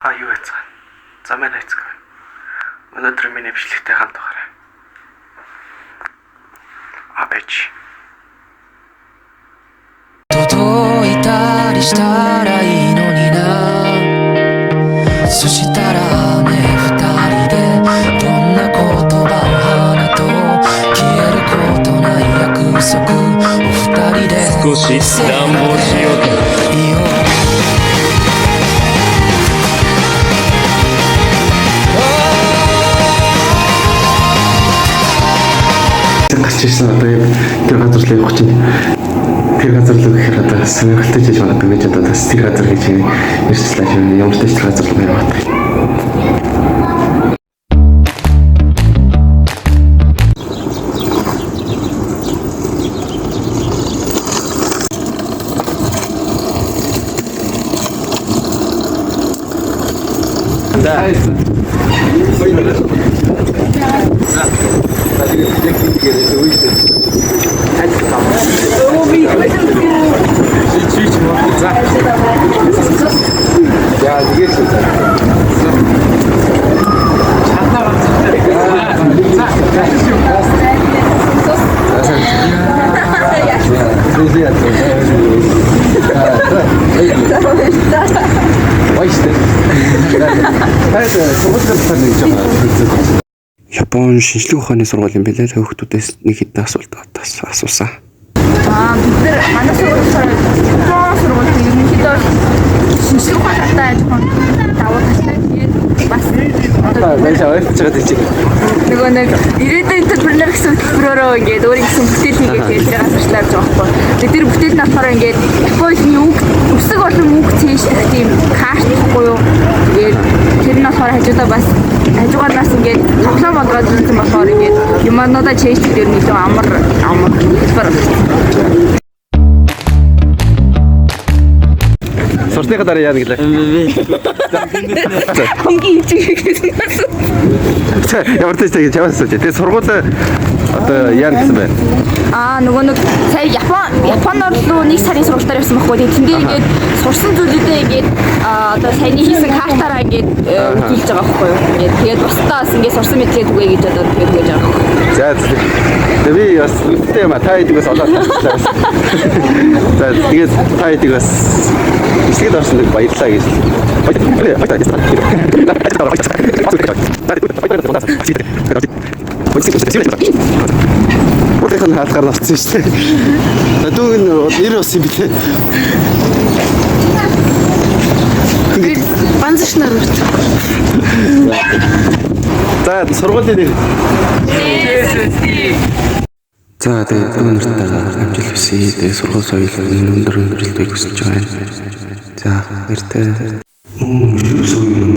А юу яцгаана? За маань хайцгаа. Өнөөдөр миний бичлэгтэй хамт байгаарай. А бэж. 届いたりしたらいいのにな。そしたらね、二人でどんな言葉を放とう。消えることない約束を二人で少し暖房しようか。いよう。 Гарч ирсэн одоо яг тэр газар руу явах чинь тэр газар руу гэхээр одоо сонирхолтой жиж магадгүй гэж одоо бас тэр газар гэж ярьчлаа шүү. Ямар ч тэр газар руу явах. Япон шинжлэх ухааны сургууль юм билээ. Тэр хүүхдүүдээс нэг хэдэн асуулт бас асуусан. Аа, бид нар манай сургууль болохоор Япон сургууль, ерөнхийдөө шинжлэх ухаан талтай жоохон давуу талтай. Тэгээд бас одоо Баярлалаа, ойлгож байгаа тийм. нөгөө нэг ирээдүйн entrepreneur гэсэн хөтөлбөрөөрөө ингээд өөрийн гэсэн бүтээл хийгээд тэгээд тэр газарчлаа явж байгаа байхгүй. Тэгээд тэр бүтээл нь болохоор ингээд Япон хэлний үг, үсэг болон үг цээжлэх тийм карт гэхгүй юу. Тэгээд тэр нь болохоор хажуудаа бас хажуугаар нас ингээд тоглоом болгоод үзсэн болохоор ингээд юмнуудаа чэйжлэх дээр нь илүү амар амар хэлбэр болсон. Сурсныхаа дараа яа гэрлээ. Хамгийн ичиг гэсэн бас. Ямар ч тийм чамаас асууж. Тэгээ сургууль одоо яа гэсэн бэ? Аа, нөгөө нэг сая Японоор руу нэг сарын сургалтаар явсан байхгүй. Тэгээд тэндээ ингээд сурсан зүйлүүдээ ингээд одоо саяны хийсэн картаараа ингээд үзүүлж байгаа байхгүй юу. Ингээд тэгээд бусдаа бас ингээд сурсан мэдлэгээ түгээе гэж одоо тэгээд түгээж байгаа байхгүй. За тэгээ би бас үлдээ юм а та хэдийг бас олоод таслаа. За тэгээд та хэдийг бас бичлэгэд орсон нэг баярлалаа гэж. Өөрийнх нь хаалгаар нь орсон шүү дээ. За дүүг нь нэр бас юм билээ. Банзш нар үрт. За сургуулийн нэр. За тэгээд дүү нартайгаа амжилт хүсье. Тэгээд сургууль соёл өндөр амжилтыг хүсэж байна. За баяртай. Мөн шүс үеийн